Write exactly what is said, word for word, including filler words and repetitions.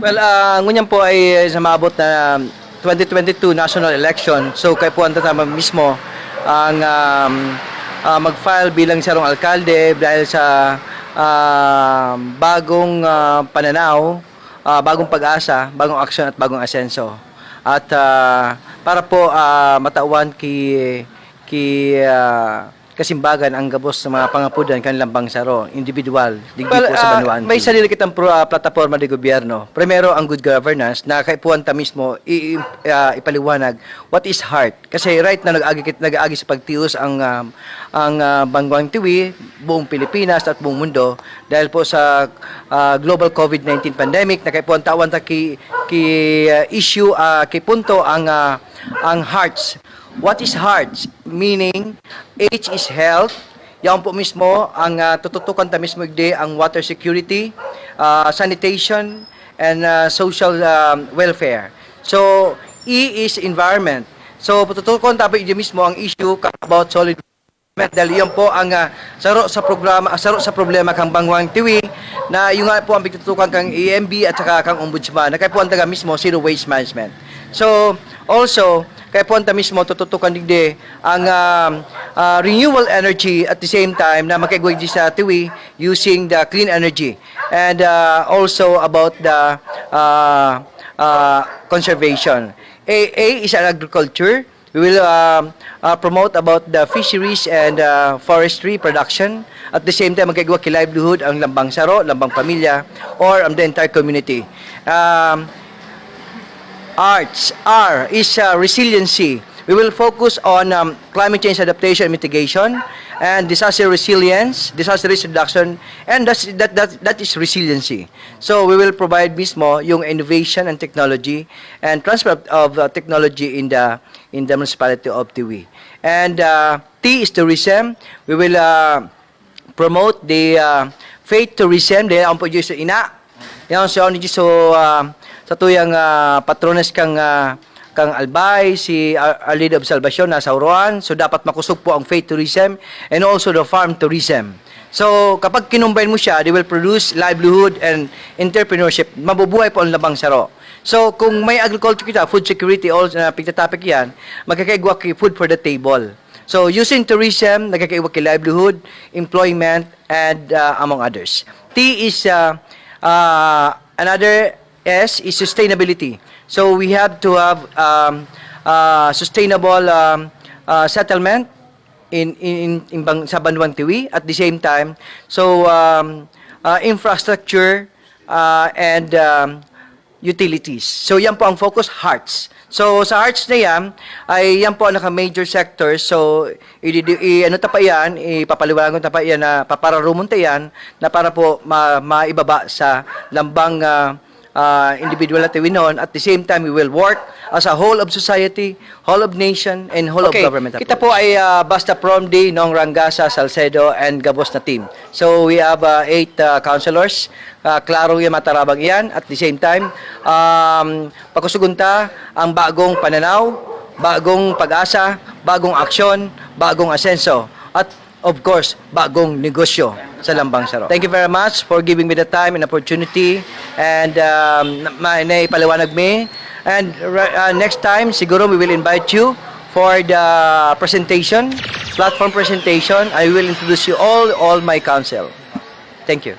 Well, ah, ngunyan po ay sa maabot na twenty twenty-two national election. So, kaipuhan ta tama mismo ang, um, ah, mag-file bilang sarong alkalde dahil sa, ah, bagong, ah, pananaw, ah, bagong pag-asa, bagong aksyon at bagong asenso. At, ah, para po, ah, matawan ki, ki, ah, kasimbagan ang gabos sa mga pangapudan kan lambang saro, individual, digdi Well, po sa ah, banwaan may T V. Sarili kitang pro-, ah, plataporma de gobyerno. Primero, ang good governance na kaipuhan ta mismo i-, i-, ah, ipaliwanag what is heart. Kasi right now, nag-agi kit-, nag-agi sa pagtios ang, ah, ang, ah, Banwang Tiwi, buong Pilipinas at buong mundo dahil po sa, ah, global COVID nineteen pandemic na kaipuhan tawan ta ki, ki, ah, issue, ah, ki punto ang, ah, ang hearts. What is hearts? Meaning, H is health. Yan po mismo ang, ah, tututukan ta mismo igdi ang water security, ah, sanitation, and, ah, social, ah, welfare. So, E is environment. So, tututukan ta po igdi mismo ang issue about solid environment. Dahil yan po ang, ah, saro sa programa, saro sa problema kang Banwang Tiwi na yung nga po ang pagtutukan kang E M B at saka kang Ombudsman. Na kaipuhan ta mismo, zero waste management. So, also, kaipuhan ta mismo tututukan digdi ang, um, uh, renewable energy at the same time na makaigwa digdi sa Tiwi using the clean energy and, uh, also about the, uh, uh, conservation. A, A is an agriculture. We will, um, uh, promote about the fisheries and, uh, forestry production. At the same time, magkaigwa ki livelihood ang lambang saro, lambang pamilya, or ang the entire community. Um, Arts, R is, uh, resiliency. We will focus on, um, climate change adaptation and mitigation and disaster resilience, disaster risk reduction, and that's, that, that, that is resiliency. So we will provide mismo yung innovation and technology and transfer of, of, uh, technology in the, in the municipality of Tiwi. And, uh, T is tourism. We will, uh, promote the, uh, faith tourism. Dahil ang po Diyos ina. Yan si Oni Diyos, so, uh, sa tuyang, uh, patrones kang, uh, kang Albay, si Our, Our Lady of Salvation na sa Uruan. So dapat makusog po ang faith tourism and also the farm tourism. So kapag kinumbine mo siya, they will produce livelihood and entrepreneurship. Mabubuhay po ang labang saro. So kung may agriculture kita, food security, all na pigtatapik yan, magkakaigwa ki food for the table. So using tourism, nagkakaigwa ki livelihood, employment, and, uh, among others. T is, uh, uh, another S is sustainability. So we have to have, um, uh, sustainable, um, uh, settlement in, in, in, in Bang-, sa Banwang Tiwi. At the same time, so, um, uh, infrastructure, uh, and, um, utilities. So yan po ang focus, hearts. So sa hearts na yan, ay yan po ang naka-major sectors. So i, i, ano ta pa yan, ipapaliwanag ta pa yan na papararumon ta yan na para po ma, maibaba sa lambang, ah, ah, individual na Tiwinon. At the same time, we will work as a whole of society, whole of nation, and whole of Okay, government kita approach. Po ay, ah, basta from the Nong Rangasa, Salcedo, and gabos na team. So we have, ah, eight, ah, councilors. Ah, klaro yung matarabang iyan. At the same time, um, pakusugon ta ang bagong pananaw, bagong pag-asa, bagong aksyon, bagong asenso, at of course, bagong negosyo sa Lambang Saro. Thank you very much for giving me the time and opportunity and, um, na, ma, naipaliwanag mi. And, uh, next time, siguro we will invite you for the presentation, platform presentation. I will introduce you all, all my council. Thank you.